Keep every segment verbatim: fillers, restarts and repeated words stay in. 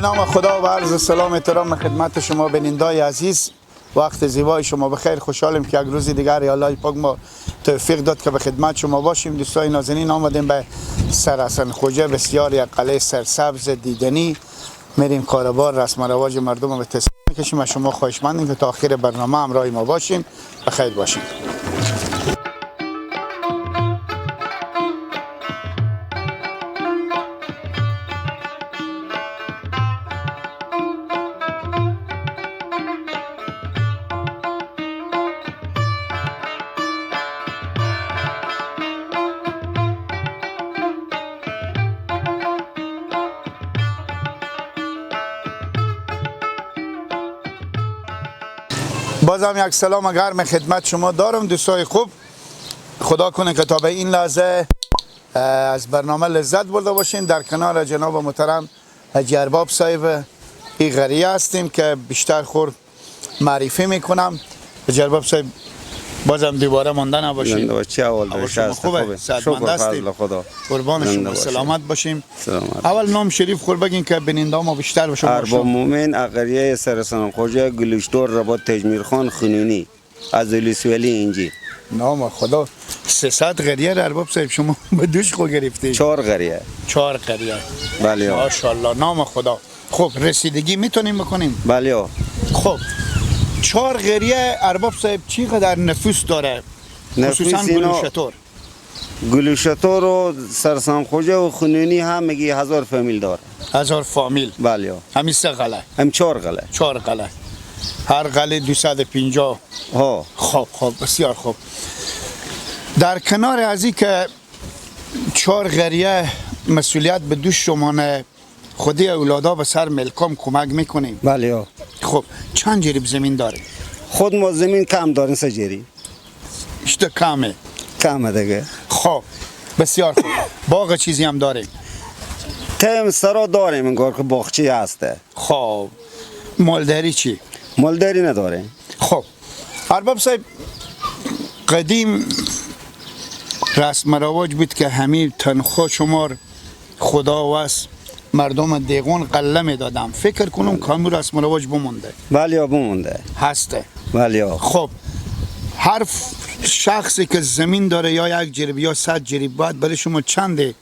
به نام خدا و عرض سلام و احترام خدمت شما بیننده‌های عزیز. وقت زیبای شما بخیر. خوشحالیم که یک روز دیگر الله پاک ما توفیق داد که به خدمت شما باشیم. دوستای نازنین، آمدیم به سر حسن خوجه، بسیار یک قلعهٔ سرسبز دیدنی. می‌ریم کاروبار، رسم و رواج مردم رو به تصویر می‌کشیم. از شما خواهش مندیم که تا آخر برنامه همراه ما باشین. بخیر باشین. بازم یک سلام گرم خدمت شما دارم، دوستای خوب. خدا کنه که تا به این لحظه، اه، از برنامه لذت برده باشین. در کنار جناب محترم حاجی ارباب صاحب این قریه هستیم که بیشتر خور معرفی می‌کنم. حاجی ارباب صاحب، بازم دوباره مانده نباشین. زنده باشی، اول هوا شما خوبه؟ خوبه؟ صحتمند هستین؟ شکر، فضل خدا. قربان شما، سلامت باشین. سلامت. اول نام شریف خور بگین که بیننده ما بیشتر به شما ارباب مومن، اقریه سرسان خوجه، گلوشتور، رباط تجمیر خان، خنونی، از ولسوالی اینجی. نام خدا. سیصد قریه را ارباب صاحب شما به دوش خو گرفتین؟ چهار قریه. چهار قریه. بله. ماشاءالله، نام خدا. خب، رسیدگی می‌تونیم بکنیم؟ بله. خب، چهار قریه ارباب صاحب چقدر نفوس داره؟ خصوصاً اینا گلوشتور. گلوشتور و سرسان خوجه و خنونی همگی هزار فامیل داره. هزار فامیل؟ بله. همی سه قلعه؟ هم چهار قلعه. چهار قلعه. هر قلعه دوصد و پنجاه. ها. خب، خب، بسیار خوب. در کنار از این که چهار قریه مسئولیت به دوش شمانه، خودی اولادا به سر ملکام کمک می‌کنیم. بله، ها. خب، چند جریب زمین داریم؟ خود ما زمین کم داریم، سه جریب. اشته کمه. کمه دیگه. خب، بسیار خوب. باغ چیزی هم داریم؟ تیم سرا داریم، انگار که باغچه هسته. خب، مالداری چی؟ مالداری نداریم. خب، ارباب صاحب، قدیم رسم و رواج بود که همین تنخوا شمار خدا وس مردم دیغون غله می‌دادم. فکر کنم کامو رسم و رواج بمونده. بله، یا بمونده. هسته. بله، یا. خب، هر ف-، شخصی که زمین داره، یا یک جریب یا صد جریب، باید برای شما چنده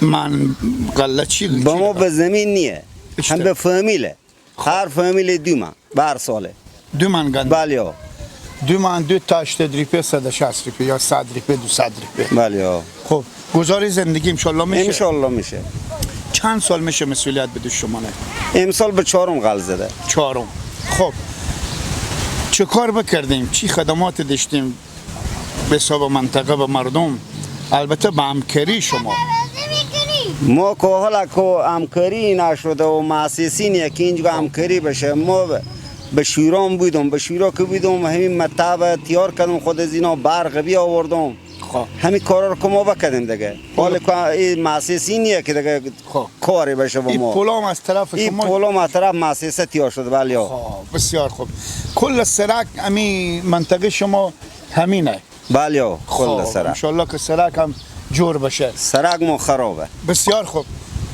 من غله چی؟ به ما به زمین نیه، هم به فامیله. خب. هر فامیل دو من به هر ساله. دو من گنده؟ بله، ها. دو من، دو تا هشتاد روپیه، صد و شصت روپیه یا صد روپیه، دوصد روپیه. بله، ها. خب، گزارش زندگی انشالله می‌شه؟ انشالله می‌شه. چند سال می‌شه مسئولیت به دوش شمانه؟ امسال به چهارم غل زده. چهارم. خب، چه کار بکردیم؟ چی خدمات داشتیم؟ به حساب منطقه به مردم، البته به همکاری شما. ما که حالا که همکاری نشده و مؤسسین یکی اینجا همکاری بشه، ما به، به شورام بودم، به شورا که بودم، همین مطب تیار کردم، خود از اینا برق بیاوردم. خب. همین کارا رو که ما بکردیم دیگه. خب. حالا که این مؤسسین نیه که دیگه خب. کاری بشه با این ما. پلام از طرف این شما؟ پلام از طرف مؤسسه تیار شده، بله، ها. خب، بسیار خوب. کل سرک امی منطقه شما همینه؟ بله، ها، خب، کل سرک. انشالله که سرک هم جور بشه. سرک ما خرابه. بسیار خوب.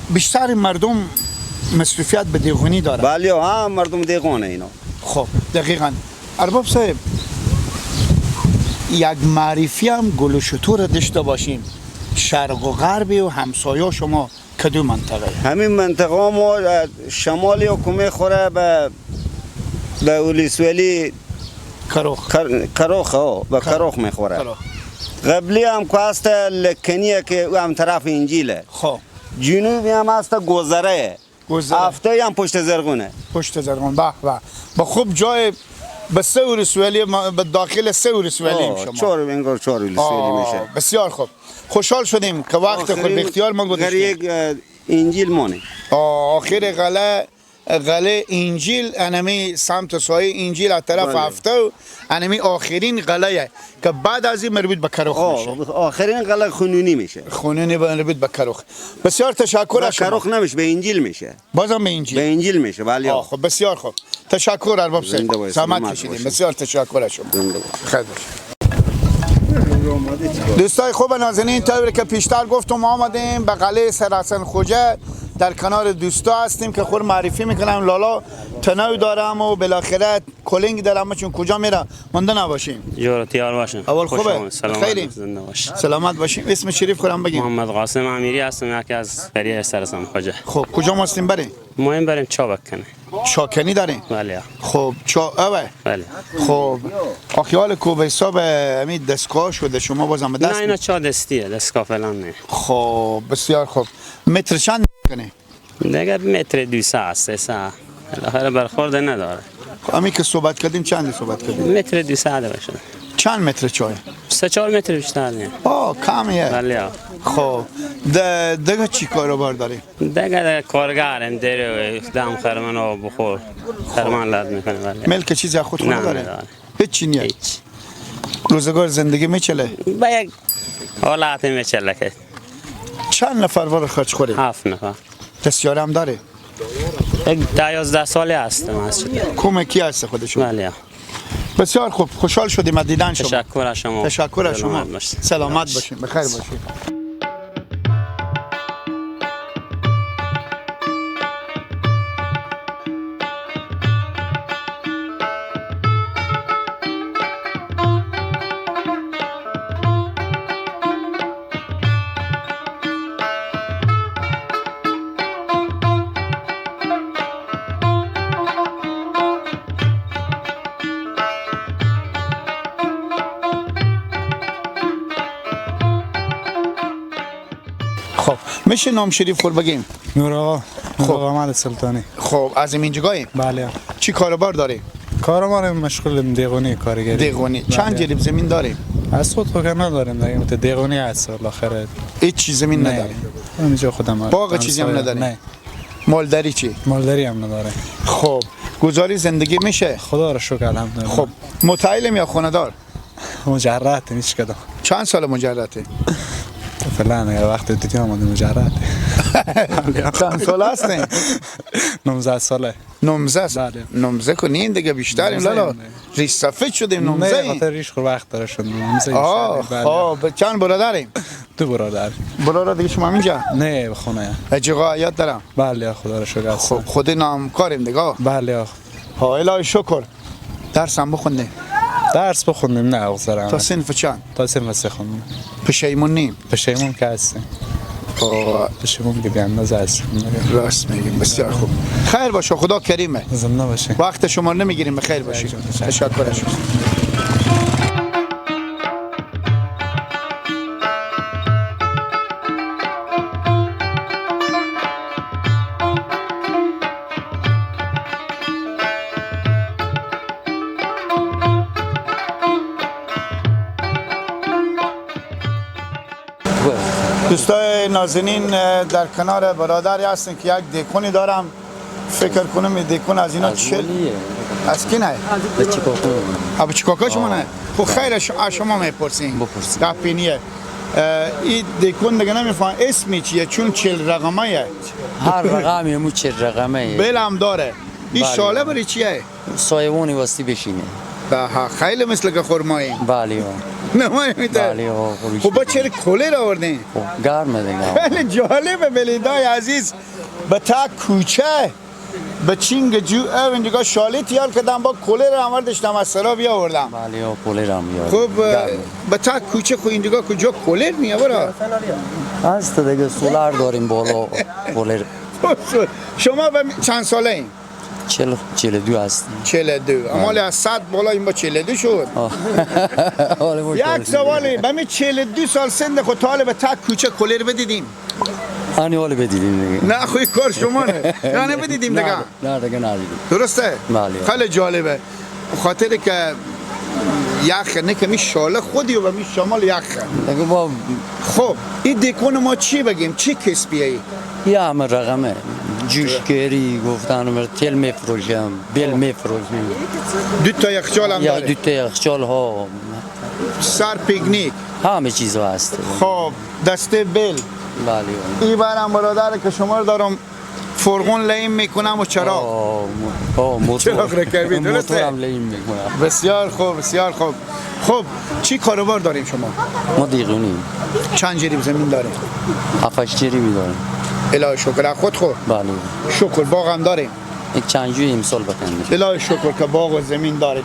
بیشتر مردم مصروفیت به دیغونی داره. بله، ها، مردم دیغونه اینا. خب، دقیقاً. ارباب صاحب، یک معرفی هم گل و شتر داشته باشیم. شرق و غربی و همسایه شما کدوم منطقه؟ همین منطقه ما، اه، شمالی ها که می‌خوره به، به ولسوالی کروخ. کر-، کروخ، ها، به کروخ. کروخ می‌خوره. کروخ. قبلی هم که هست لکنیه که او هم طرف اینجیله. خب. جنوبی هم هست گذره. گذره. هفته هم پشت زرغونه. پشت زرغون، به به. به خوب جای، به سه ولسوالی ما، به داخل سه ولسوالی آه، شما. چهار، انگار چهار ولسوالی آه، می‌شه. بسیار خوب. خوشحال شدیم که وقت خود آخرین به اختیار ما گذاشتیم. قریه، اه، اینجیل مانه. آه، آخر قلعه، قلعه اینجیل، انمی سمت سایه اینجیل از طرف بله. هفته و انمی آخرین قلعه که بعد از این مربوط به کروخ آه، می‌شه. آخرین قلعه خنونی می‌شه. خنونی مربوط به کروخ. بسیار تشکر از شما. کروخ نمیشه، به اینجیل می‌شه. بازم به اینجیل؟ به اینجیل می‌شه، بله. آه، خب، بسیار خوب. تشکر ارباب صاحب. زنده باشید، زحمت کشیدیم. بسیار تشکر از شما. زنده باشید. خیر باشید. دوستای خوب نازنین، طوری که پیشتر گفتم، آمدیم به قلعه سرحسن خوجه. در کنار دوستا هستیم که خور معرفی می‌کنم. لالا تنو دارم و بالاخره کلنگ دارم، چون کجا میره مونده نباشیم. جور تیار باشین. اول خوش خوبه؟ آمد. سلامت خیریم. باش، زنده باش. سلامت باشیم. اسم شریف خورم بگیم. محمد قاسم امیری هستم، یکی از فریه سرسام خواجه. خب، کجا ما هستیم بریم؟ ما این بریم چا بکنه. چاکنی داریم؟ بله. خب، چا اوه؟ بله. خب، آخیال کو به حساب امی دستگاه شده شما بازم نه، دست اینا چا دستیه، دستگاه فلان نه. خب، بسیار خوب. متر چند کنه؟ دیگه متر دویست، سیصد. بالاخره برخورد نداره. خب، امی که صحبت کردیم، چند صحبت کردیم؟ متر دویست باشه. چند متر چای؟ سه چهار متر بیشتر نه. آه، کمیه. بله. خب، د-، دیگه چی کاروبار داری؟ دیگه، دیگه کارگرم، دیر دم خرمن آب بخور. خرمن لد می‌کنه، بله. ملک چیزی از خود خونه نه، داره؟ نداره. هیچی نیه؟ هیچ. روزگار زندگی میچله؟ به یک حالت میچله که. چند نفر وار خرج خوری؟ هفت نفر. دستیاره هم داره؟ یک ده یازده ساله هستم از شده. کمکی هست خودشون؟ بله. بسیار خوب، خوشحال شدیم از دیدن شما. تشکر از شما. تشکر از شما. سلامت باشید. سلامت باشید، بخیر باشید. خب، می‌شه نام شریف خور بگیم؟ نور آقا. خب. نور آقا احمد سلطانی. خب، از این جگاهی؟ بله. چی کاروبار داری؟ کار ما رو مشغول دیگونی کارگری. دیگونی. بله. چند جریب زمین داری؟ از خود خود که نداریم دیگه، مثل دیگونی هست بالاخره. هیچ چیز زمین نه. نداری؟ همینجا خودم باغ چیزی هم همسایه. نداری؟ نه. مالداری چی؟ مالداری هم نداره. خب، گزاری زندگی می‌شه؟ خدا رو شکر، الحمدلله. خب، متعلم یا خانه‌دار؟ مجردیم، هیچ کدام. چند سال مجردی؟ فعلاً یه وقت دیگه آمده مجرد. چند سال هستین؟ نوزده ساله. نوزده سال؟ بله. نوزده که نیم دیگه، بیشتریم لالا. نوزده. ریش سفید شدیم، نه، نوزده. خاطر ریش خو وقت داره شد، نوزده آه، بیشتر، بله. خب، چند برادریم؟ دو برادر. برادر دیگه شما همینجا؟ نه، به خونه. اجگاه یاد دارم. بله، خدا رو شکر. خب، خود نام کاریم دیگه. بله. ها، الهی شکر. درس هم بخوندیم؟ درس بخوندیم، نه، اغزرم. تا صنف چند؟ تا صنف سه خوندیم. پشیمون نیم؟ پشیمون که هستیم. آه. پشیمون که به اندازه هستیم. راست می‌گیم، بسیار خوب. خیر باشه، خدا کریمه. زنده باشی. وقت شما نمی‌گیریم، بخیر باشی. خیر جان، تشکر. تشکر از شما. دوستای نازنین، در کنار برادری هستن که یک دیکونی دارم. فکر کنم این دیکون از اینا از چل، مالیه. از کی نه؟ به چی کاکو؟ ابو چی کاکا شما نه؟ خب خیر، اش-، از شما می‌پرسیم. بپرسیم. گپی نیه. اه، این دیکون دیگه نمی‌فهم اسمی چیه، چون چل رقمه یه. هر رقمی مو چل رقمه یه. بل هم داره. این بله. شاله برای چیه؟ سایوانی واسطی بشینه. به ها، خیلی مثل که خرمایی. بله ها. نمای می‌ده. بله ها، خب، با چرا کلر آوردین؟ خب، گرمه دیگه. خیلی جالبه، بلیدای عزیز. به تا کوچه، به چینگ جو، او اینجا شالی تیار کردن، با کلر هم آوردشتم، از سرا بیاوردم. بله ها، کلر هم بیار. خب، گرمه. به تا کوچه خو اینجا کجا کلر نیه برا؟ هست دیگه، سولار داریم بالا، کلر. شما به چند ساله این؟ چهل، چهل و دو هستیم. چهل و دو. بله. اما از صد بالا این با چهل و دو شد. آه. حالا ما یک شد. سوالی، به می چهل و دو سال سن خود طالب تک کوچه کلر بدیدیم؟ آنی حالا بدیدیم دیگه. نه، خوی کار شما نه. یعنی بدیدیم دیگه. نه، نه، دیگه ندیدیم. درسته؟ بله. خیلی جالبه. خاطر که یخ نکمی شاله خودی و می شمال یخ. دیگه با خب، این دیکون ما چی بگیم؟ چی کسبیه ای؟ یه همه رقمه. جوشگری، گفتن من تل می‌فروشم، بل می‌فروشم. دو تا یخچال هم یا داره؟ دو تا یخچال ها. سر پیکنیک؟ همه چیز هست. خب، دسته بل. بله. این برم برادر که شما رو دارم. فرغون لئیم می‌کنم و چراغ. آه، مو-، آه، موتور. چراغ رکبی، درسته؟ موتورم لئیم می‌کنم. بسیار خوب، بسیار خوب. خب، چی کاروبار داریم شما؟ ما دیغونیم. چند جریب زمین داریم؟ هفت هشت جریبی داریم. الهی شکر. از خود خو؟ بله. شکر. باغ هم داریم؟ یک چند جوی امسال بکنیم. الهی شکر که باغ و زمین داریم.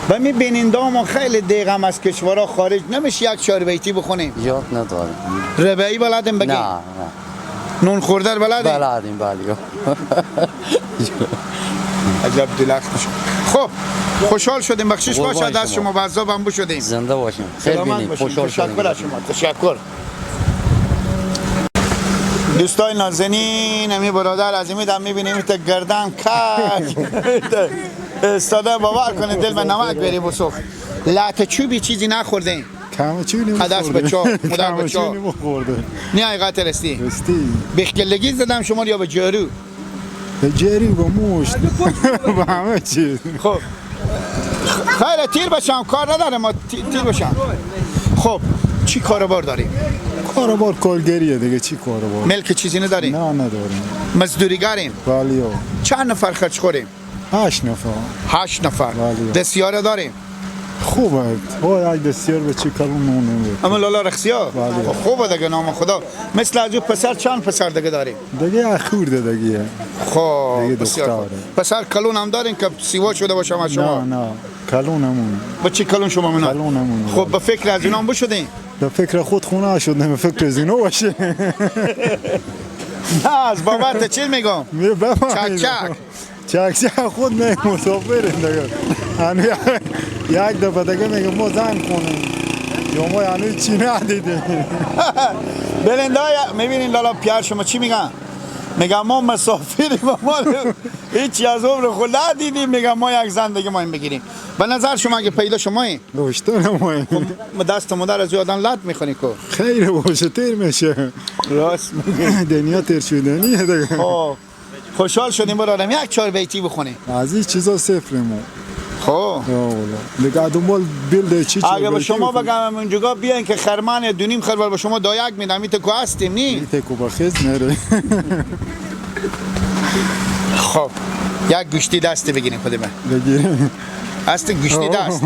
و می بیننده ما خیلی دیگه هم از کشورها خارج نمیشه یک چهار بیتی بخونیم. یاد نداریم. ربعی بلدیم بگیم؟ نه، نه. نون خوردر بلدیم؟ بلدیم، بله. عجب دلخ می‌شه. خب، خوشحال شدیم. بخشش باشه، قربان دست شما. شما به عذابم بشدیم. زنده باشیم. خیر سلامت بینیم. باشیم. خوشحال شدیم. تشکر از شما. تشکر. دوستای نازنین، امی برادر از امی دم می‌بینیم تا گردن کج استاده. باور کنید دل به نمک بری بسوخ. لعت چوبی چیزی نخوردیم. کم چی نمی‌خورده. عدس بچا، مدر کم چی بچا. نمی‌خورده. نه حقیقت رستی؟ رستی. بیخ گلگی زدم شما یا به جارو؟ به جارو، به موشت. به همه چی. خب. خیلی تیر بشم، کار نداره، ما تی-، تیر بشم. خب، چی کاروبار داری؟ کاروبار کارگریه دیگه، چی کاروبار؟ ملک چیزی نداری؟ نه، نداریم. مزدوری گریم؟ بله. چند نفر خرج خوریم؟ هشت نفر. هشت نفر. بله. دستیاره داریم؟ خوبه. با یک دستیار به چی کلون نمونه؟ اما لالا رخصیا؟ بله. خب، خوبه دیگه، نام خدا. مثل از او پسر چند پسر دیگه داریم؟ دیگه یک خورده دیگه. خب، دیگه بسیار دختره. خوب. پسر کلون هم دارین که سیوا شده باشه ما شما؟ نه، نه. کلون همون. به چی کلون شما مونن؟ کلون همون. خب، به فکر از اینا هم بشدین؟ به فکر خود خونه شد، نه به فکر از اینا باشه. نه، از بابت چی می‌گم؟ می بابا چک می‌گم. چک. چکچه خود نه مسافریم دیگه. هنو یک، یک دفعه دیگه میگه ما زنگ کنیم. یا ما هنو چی ندیدیم. بلنده های، می‌بینین لالا پیار شما چی می‌گن؟ می‌گن ما مسافریم، ما هیچی از عمر خود ندیدیم. می‌گن ما یک زن دیگه ما این بگیریم. به نظر شما اگه پیدا شمایی؟ داشتن مایی. خب، ما دست مادر از یه آدم لط می‌خونی کو؟ خیر باشه، تیر می‌شه. راست می‌گی. دنیا تیر شدنیه دیگه. خب. خوشحال شدیم برادرم، یک چهار بیتی بخونی. از این چیزا صفر ما. خب. یا والا. دیگه دنبال بیل ده چی چهار اگه به بیتی شما بخونی؟ بگم اونجا بیاین که خرمن دو نیم خروار به شما دایک می‌دم، این تکو هستیم نی؟ این تکو با خیز نره. خب. یک گوشتی دست بگیریم خود من. بگیریم. هست گوشتی آه. دست.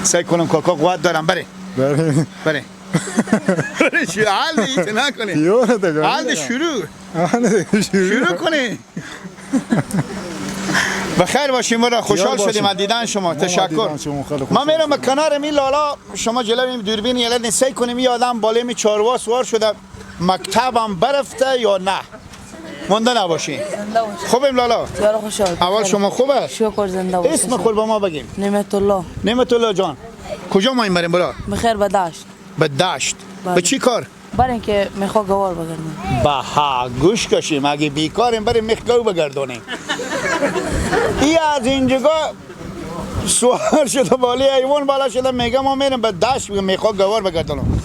سعی کنم کاکا قوت دارم، بره. بره. بره. شو-، حال دی، چه نکنی؟ یوره دیگه. حال دی شروع. حال دی شروع. شروع کنی. بخیر باشیم برا، خوشحال شدیم از دیدن شما. ما تشکر. دیدن شما خیلی ما خوشحال می‌رم به شدیم. کنار می لالا، شما جلو این دوربین یه لحظه سعی کنیم، یه آدم بالای می چاروا سوار شده، مکتبم برفته یا نه؟ مونده نباشین. زنده باشین. خوبیم لالا؟ یارو خوشحال. اول بخیر. شما خوبه؟ شکر زنده باشین. اسم خود با ما بگیم. نعمت الله. نعمت الله جان، کجا ما این بریم برا؟ بخیر به دشت. به دشت. بله. به چی کار؟ برای اینکه میخوا گوار بگردم. به ها، گوش کشیم، اگه بیکاریم بریم میخ گو بگردونیم. ای از اینجا سوار شده بالای حیوان بالا شده میگه ما میریم به دشت میخوا گوار بگردونم.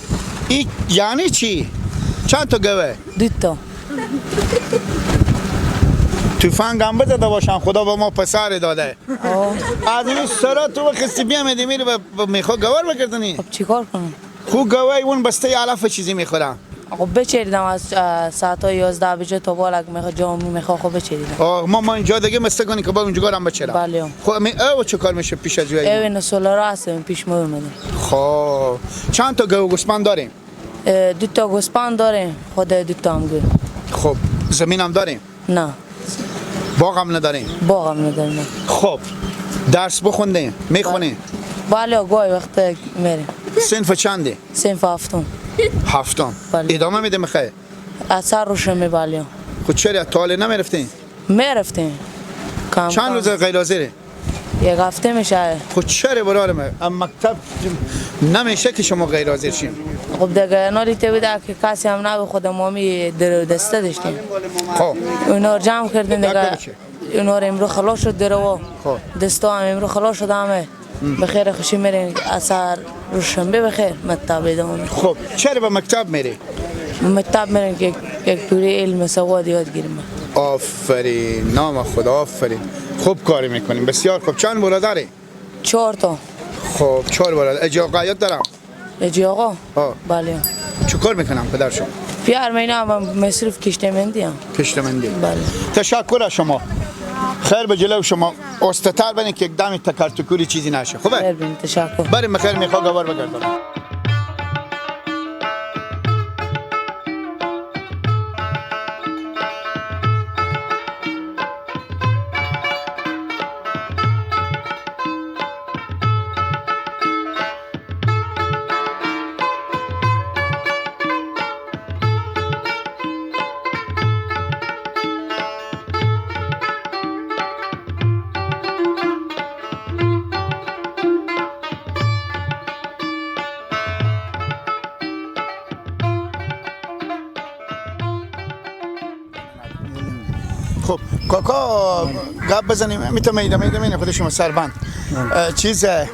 ای یعنی چی؟ چند تا گوه؟ دو تا. تفنگ هم بزده باشم، خدا به ما پسر داده. آه. از این سرا تو بخستی بیامدی میری به، به میخوا گوار بگردونی. خب چیکار کنم؟ خو گوه اون بسته علف چیزی می‌خورن. خب بچریدم از، اه، ساعت یازده بجه تا بالا که می‌خواد جامو می‌خواد، خب بچریدم. آه، ما، ما اینجا دیگه مسته کنی که با اونجا هم بچرم. بله. خب می-، او چه کار می‌شه پیش از جای؟ اوه نسل را هستم پیش ما اومده. خب چند تا گو گوسپند داریم؟ اه، دو تا گوسپند داریم، خود دو تا هم گو. خب زمین هم داریم؟ نه. باغ هم ندارین؟ باغ هم نداریم. خب، درس بخوندین؟ می‌خونین؟ بله، گاهی وقت می‌ریم. صنف چنده؟ صنف هفتم. هفتم. بله. ادامه می‌ده می‌خوای؟ از سر روشن می‌بالیم. خب چرا تا حالا نمی‌رفتین؟ می‌رفتیم. کم چند کم. روز غیر حاضره؟ یک هفته می‌شه. خب چرا برار من؟ ام مکتب نمیشه که شما غیر حاضر شین. خب دیگه نالی ته بوده که کسی هم نبود، خود مامی در دسته داشتیم. خب. اونا رو جمع کردیم دیگه. اونا رو امرو خلاص شد در و خب. دستا هم امرو خلاص شد همه. ام. به خیر خوشی می‌ریم. اثر روشنبه بخیر، مطلب ادامه. خب، چرا به مکتب می‌ری؟ به مکتب می‌ریم که یک دوره علم سواد یاد گیریم. آفرین، نام خدا، آفرین. خوب کاری می‌کنیم، بسیار خوب. چند برادری؟ چهار تا. خب، چهار برادر. اجی آقا یاد دارم؟ اجی آقا؟ آه. بله. چه کار می‌کنم پدر شما؟ پیار مینا هم مصروف کشتمندی هم. کشتمندی. بله. تشکر از شما. خیر به جلو شما. استتر بنی که یک دم تکر تکوری چیزی نشه. خوبه؟ خیر بین، تشکر. بریم خیر میخوا گوار بگردم. خب، کاکا، گپ بزنیم، می‌تونم میدم، میدم اینه خود شما سر بند. اه، چیز، اه،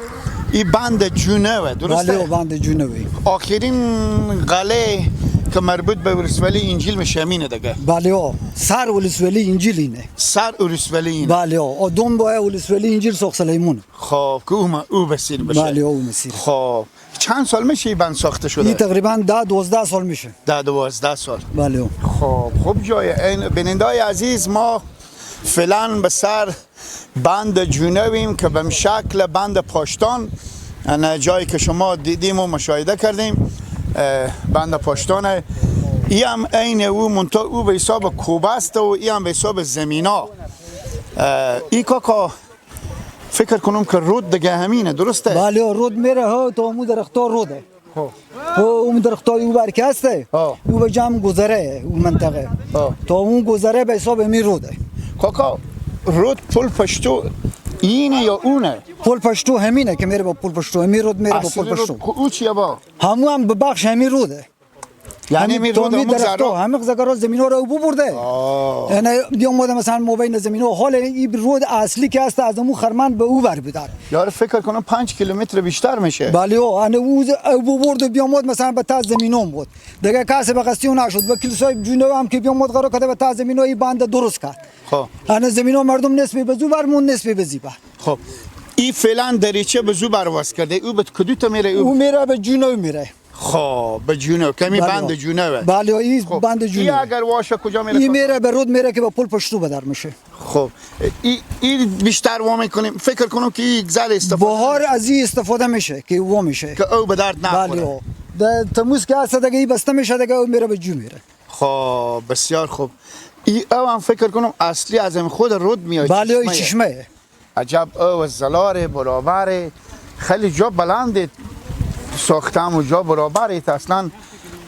ای بند جنوبه، درسته؟ بله، او بند جنوبه. آخرین قلعه که مربوط به ولسوالی اینجیل می‌شه، همینه دیگه. بله، او سر ولسوالی اینجیل اینه. سر ولسوالی اینه. بله، او، او دوم با ولسوالی اینجیل سوق سلیمون. خب، که او ما-، او بسیر بشه. بله، او مسیر. خب. چند سال می‌شه این بند ساخته شده؟ این تقریباً ده دوازده سال می‌شه. ده دوازده سال. بله. خب، خب جای این بیننده‌های عزیز، ما فعلاً به سر بند جنوبیم که به شکل بند پاشتان، یعنی جایی که شما دیدیم و مشاهده کردیم، اه، بند پاشتانه. ای هم عین او، منتها او به حساب کوبه است و ای هم به حساب زمینا. اه، ای کاکا، فکر کنم که رود دیگه همینه، درسته؟ بله، رود میره ها، تا امو درختا روده. خب. او، اون درختای او بر که هسته، ها. او به جام گذره، او منطقه. ها. تا اون گذره به حساب امی روده. کاکا، رود پل پشتو اینه یا اونه؟ پل پشتو همینه که میره با پل پشتو، امی رود میره با اصلی پل رود پشتو. کو-، او چیه با؟ همو هم به بخش همی روده. یعنی همی رود تامی همون درختو، زرا؟ همه زگرا زمینو رو او ببرده. آه. یعنی بیامده مثلاً ما بین زمینو حال ای رود اصلی که هست از همون خرمن به او بر بدار. یار فکر کنم پنج کیلومتر بیشتر می‌شه. بله، او، انه او ز-، او ببرد و بیامد مثلاً به تا زمینو بود. دیگه کسی به قصدی او نشد. وکیل صاحب جنوب هم که بیامد قرار کده به تا زمینو ای بند درست کرد. خب. انه زمینو مردم نصفی به زو برمون، نصفی به زی بر. خب. ای فعلاً دریچه به زو برواز کرده. او به کدو تا میره؟ او او میره به جنوب میره. خب، به جنوب، کمی بله. بند جنوبه. بله، این خب، بند این جنوبه. اگر واشه کجا میره این کاکا؟ میره به رود میره که به پل پشتو بدر می‌شه. خب، ای، ای بیشتر وا می‌کنیم. فکر کنم که یک ذره استفاده بهار از این استفاده می‌شه که وا می‌شه. که او به درد نخوره. بله، او. ده تموز که هست دیگه این بسته می‌شه دیگه او میره به جو میره. خب، بسیار خوب. ای او هم فکر کنم اصلی از این خود رود میاد، بله، این چشمه‌یه. چشمه‌یه. عجب، او زلار برابر، خیلی جا بلند ساختم و جا برابر ایت اصلاً،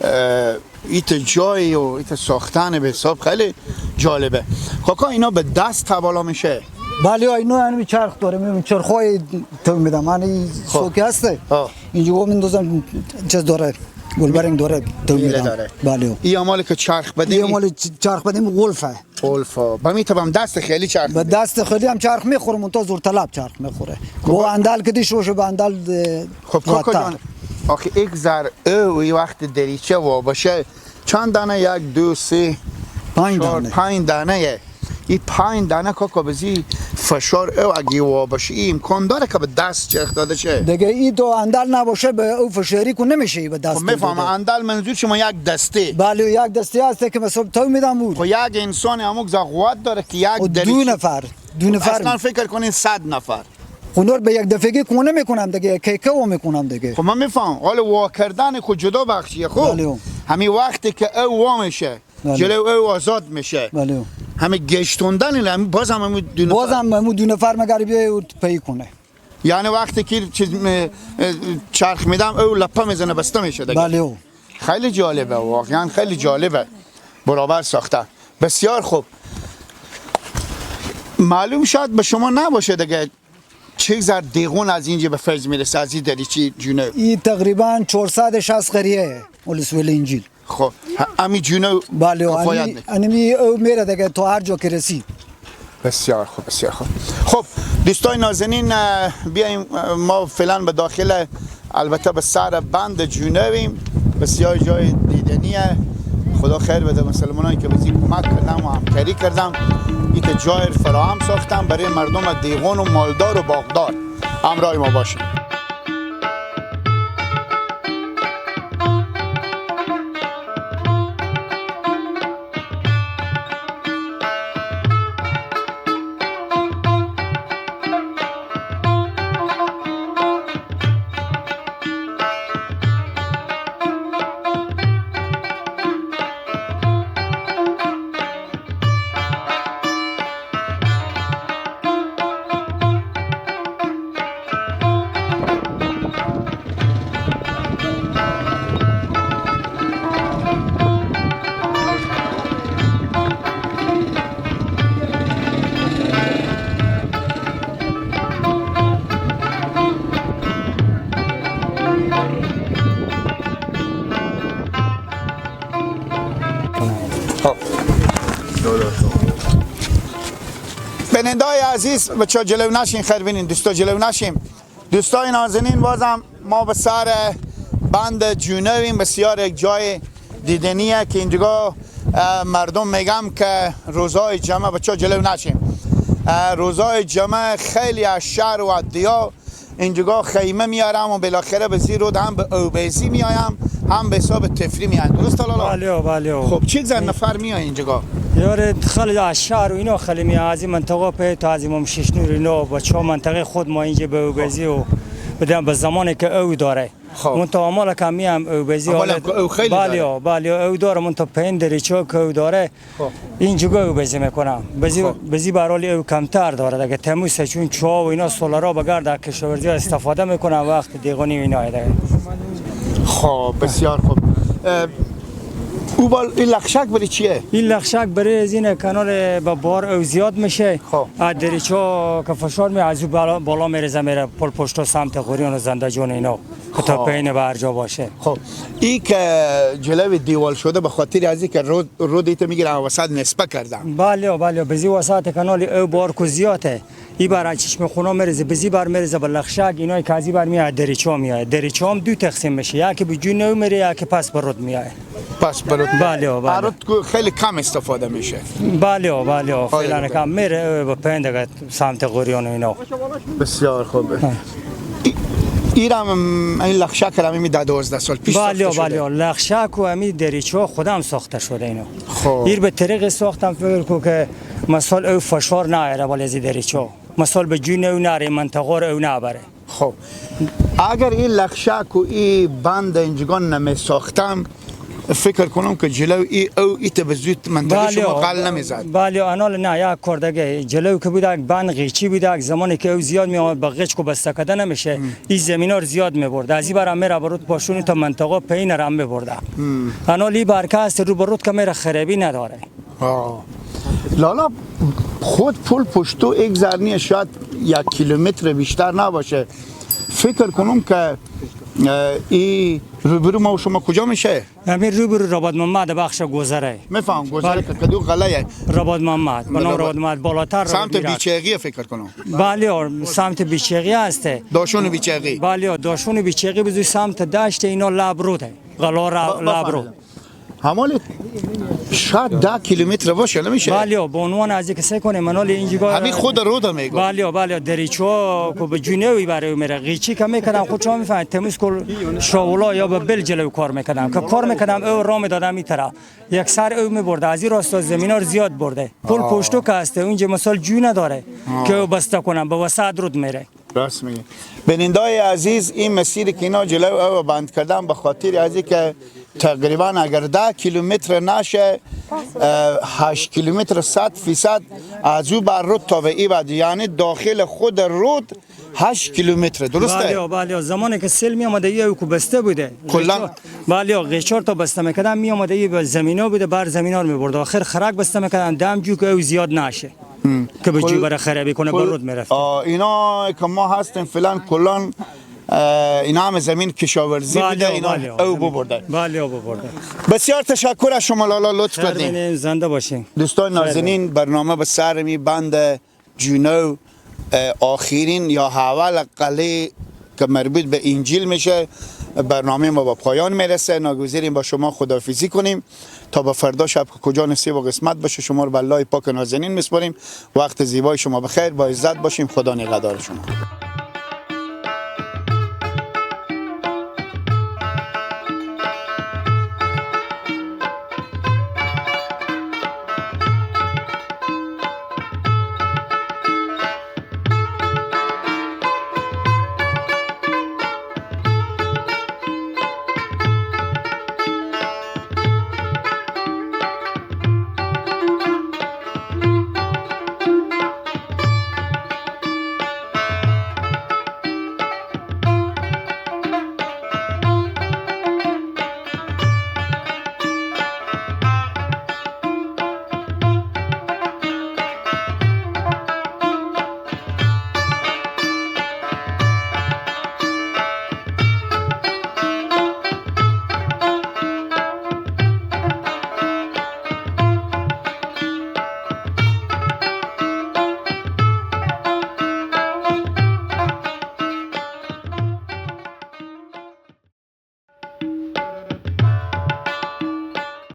اه، ایت جای و ایت ساختن به حساب خیلی جالبه. کاکا، اینا به دست توالا می‌شه؟ بله، اینا یعنی چرخ داره، می‌بینم چرخای تو می‌دم، یعنی خب. سوکی هسته. ها. اینجا با میندازم چیز داره، گلبرنگ داره، تو می‌دم. داره. بله. این مالی که چرخ بدیم؟ این مالی چ-، چرخ بدیم غلفه. الفا. با می توام دست خیلی چرخ به می‌ده. دست خیلی هم چرخ می‌خوره، منتها زور طلب چرخ می‌خوره. خب. با اندل که دیش باشه، به اندل، اه، خب، کاکا راحت‌تر. جان، آخه یک ذر او وقت دریچه وا باشه، چند دانه؟ یک، دو، سه، پنج چهار، دانه. پنج دانه یه. این پنج دانه کاکا بزی فشار او اگه وا باشه، این امکان داره که به دست چرخ داده شه؟ دیگه ای تو اندل نباشه، به او فشاری کو نمیشه به دست خب، می‌فهمم. داده. اندل منظور شما یک دسته؟ بله، یک دسته هست که مثلاً تو می‌دم بود. خب، یک انسان عموک ذره قوت داره که یک و دو دریچه نفر، دو نفر. اصلاً فکر کنین صد نفر. خب، نور به یک دفعگی کونه می‌کنم دیگه، کیکه و می‌کنم دیگه. خب، من می‌فهمم. حال وا کردن خود جدا بخشیه. خب، بله. همین وقتی که او وا می‌شه، بله. جلو او آزاد می‌شه. بله. همین گشتوندن، همین باز هم همون دو نفر. باز هم همون دو نفر مگر بیای و پی کنه. یعنی وقتی که چیز، م-، اه، چرخ می‌دم، او لپه می‌زنه، بسته می‌شه دیگه. بله، او. خیلی جالبه، واقعاً خیلی جالبه. برابر ساخته. بسیار خوب. معلوم شاید به شما نباشه دیگه، چه زر دیغون از اینجا به فیض می‌رسه، از این دریچه جنوب؟ این تقریباً چهارصد و شصت قریه، ولسوالی اینجیل. خب، ه-، امی جنوب بله، کفایت امی، می‌کنه. انمی او میره دیگه تا هر جا که رسی. بسیار خوب، بسیار خوب. خب، دوستای نازنین، اه، بیایم، اه، ما فعلاً به داخل، البته به سر بند جنوبیم، بسیار جای دیدنیه. خدا خیر بده مسلمانایی که بزی کمک کردم و همکاری کردم، ایت جای فراهم ساختم برای مردم دیغون و مالدار و باغدار. همراه ما باشید. بیننده‌های عزیز، بچه جلو نشین، خیر بینین، دوستا جلو نشیم. دوستای نازنین، بازم ما به سر بند جونویم، بسیار یک جای دیدنیه که اینجا، اه، مردم می‌گم که روزای جمعه، بچه جلو نشیم، اه، روزای جمعه خیلی از شهر و دیار اینجا خیمه میارم و بالاخره به زی رود هم به اوبزی میایم، هم به حساب تفریح میایم. درست لالا؟ بله، بله. خب، چند زن نفر میای اینجا؟ یاره، خیلی از شهر و اینا خیلی میاد، از این منطقه پی تا از امام شش نور اینا، بچه ها منطقه خود ما اینجا به اوبزی و بدن به زمانی که او داره. خب. من تا آمال کمی هم او بزی آمال حالت هم که او خیلی بله، داره. بله، او داره، من تا پین دریچه که او داره. خب. این جگاه او بزی می‌کنم. بزی، خب. بزی بر حال او کمتر داره. اگه تموز چون چوها و اینا سولارا بگرد، از کشاورزی استفاده می‌کنم وقت دیگانی و اینا دیگه. خب، بسیار خوب. اه، او بال، این لخشک بری چیه؟ این لخشک بری از این کانال به بار او زیاد می‌شه. خب. از دریچه که فشار می از او بالا، بالا می‌ریزه، میره پل پشت و سمت غوریان و زندجان اینا. که تا خب. پین به هر جا باشه. خب، ای که جلو دیوال شده به خاطر از این که رود، رود ایت می‌گیره، وسط نصفه کردم. بله، بله، بزی وسط کانال او بار کو زیاده. ای بر از چشم خونا می‌ریزه، بزی بر می‌ریزه به لخشک، اینایی که از این بر میاد دریچه میاد. دریچه هم دو تقسیم می‌شه، یکی به جون او میره، یکی پس به رود میاد. پس به رود. بله، بله. رود کو خیلی کم استفاده می‌شه. بله، بله، فعلاً بله. کم میره، به پین دیگه سمت غوریان و اینا. بسیار خوبه. ها. ای-، ایرم، این لخشک هم امی ده دوازده سال پیش بله، ساخته شده. بله، لخشک و امی دریچه خودم ساخته شده اینو. خب. ایر به طریق ساختم، فکر کو که مثال او فشار نهره بالای زی دریچه. مثال به جون او نره، منطقه رو او نبره. خب، اگر این لخشک و این بند اینجگان نمی ساختم، فکر کنم که جلو ای او ایت به زود منطقه بله، شما غل نمی‌زد. بله، انال نه، یک کار دیگه. جلو که بودک بند قیچی بودک، زمانی که او زیاد می‌آمد، به قیچ کو بسته کده نمیشه. این زمینا رو زیاد می‌برد. از این برم میره به رود پاشونی تا منطقه پین رم می‌برده. انال ای برکه است، رو به رود که میره خرابی نداره. آه. لالا، خود پل پشتو یک ذرنیه، شاید یک کیلومتر بیشتر نباشه. فکر کنم که، اه، ای روبرو ما و شما کجا می‌شه؟ همین روبرو رباط محمد بخش گذره. می‌فهم، گذره بله. که کدو غلایه. رباط محمد، به نام رباط رباط محمد، بالاتر سمت رباط میرفت. بیچقی فکر کنم. بله، سمت بیچقی هسته. داشون بیچقی. بله، داشون بیچقی بزو سمت دشت اینا لب روده. غلا ر-، با-، لب رو. بفهمیدم. همال شاید ده کیلومتر باشه، نمیشه؟ بله، به عنوان از یک سه کنه منال اینجا همین خود رود میگه. بله، بله، دریچه که به جنوبی برای میره. قیچی که می‌کردم، خود شما می‌فهمید، تمیز کل شاولا یا به بل جلو کار می‌کردم. که کار می‌کردم، او راه می‌دادم این طرف. یک سر او می‌برده، از این راستا زمینا رو زیاد برده. پل آه. پشتو که هسته، اونجا مثال جو نداره آه. که او بسته کنم، به وسط رود میره. راست میگی. بیننده‌های عزیز، این مسیری که اینا جلو او بند کردن، به خاطر از این که تقریباً اگر ده کیلومتر نشه، اه، هشت کیلومتر صد فیصد از او بر رود تا به ای بعد، یعنی داخل خود رود هشت کیلومتر، درسته؟ بله، بله. زمانی که سیل می‌آمده، یه او کو بسته بوده. کلاً؟ قیچار، بله، قیچار تا بسته می‌کردن، می‌آمده، یه به زمینا بوده، بر زمینا رو می‌برد. آخر خرک بسته می‌کردن، دم جو که او زیاد نشه. که به جو برای خرابی کنه، به رود می‌رفت. آه، اینا که ما هستیم فلان کلان، اه، اینا همه زمین کشاورزی بوده، اینا او ببردن. بله، او ببردن. بسیار تشکر از شما لالا، لطف کردین. زنده باشین. دوستان نازنین، برنامه به سر می بند جونو، اه، آخرین یا اول قلعه که مربوط به انجیل می‌شه، برنامهٔ ما با پایان می‌رسه. ناگزیریم با شما خداحافظی کنیم تا به فردا شب که کجا نصیب و قسمت باشه. شما رو به الله پاک نازنین می‌سپاریم. وقت زیبای شما بخیر، با عزت باشیم. خدا نگهدار شما.